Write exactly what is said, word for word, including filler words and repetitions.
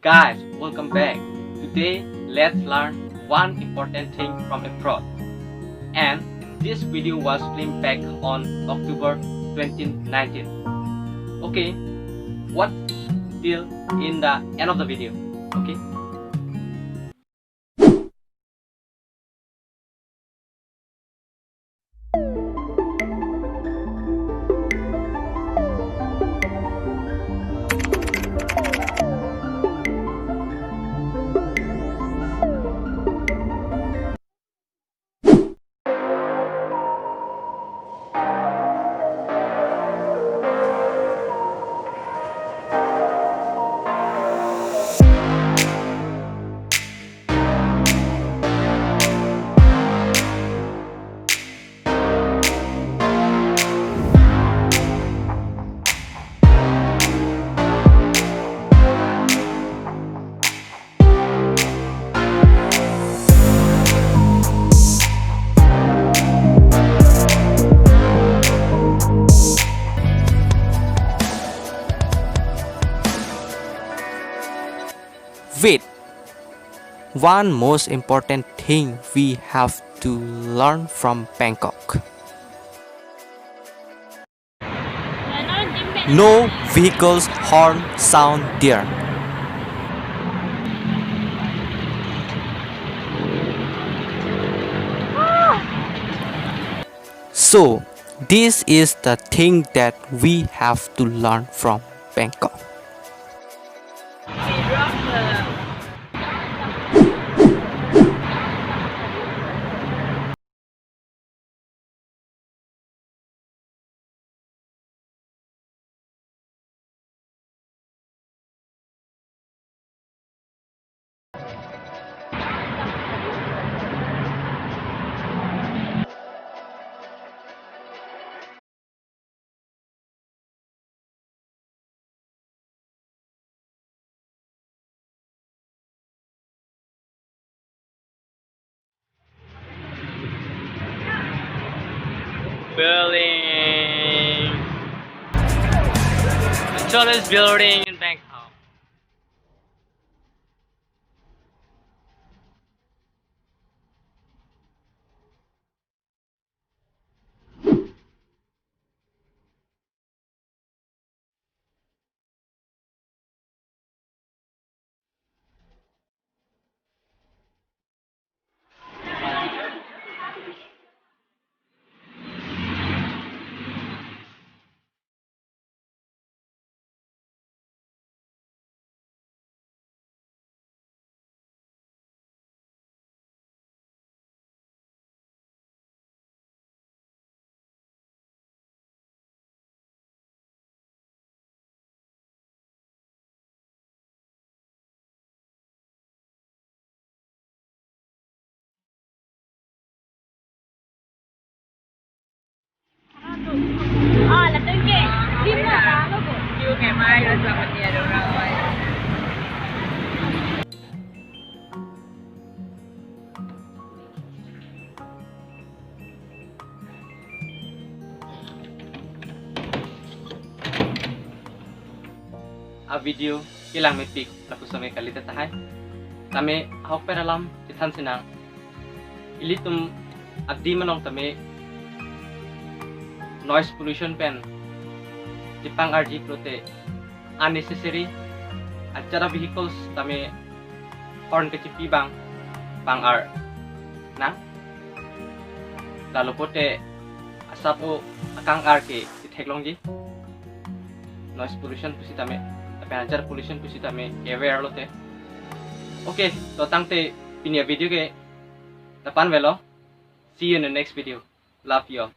Guys, welcome back. Today, let's learn one important thing from abroad. And this video was filmed back on October twenty nineteen. Okay, watch till in the end of the video. Okay. Wait. One most important thing we have to learn from Bangkok. No vehicles horn sound there. So, this is the thing that we have to learn from Bangkok. Building. The tallest building in Bangkok. A video kelang mepik lapuson ke kalite tahai. Tame ahokpet alam chethan sinang. Ilitum adim along tame noise pollution pen chepang-arji pulote unnecessary ajat a vehicles tame horn kechepi abang pang-ar nang. Lalo pote asap o akang-ar ke chetheklongji. Noise pollution pusitame, lapen ajat pollution pusitame ke-aware lote. Okay, to tangte pini a video ke lapu-an avelo. See you in the next video. Love you all.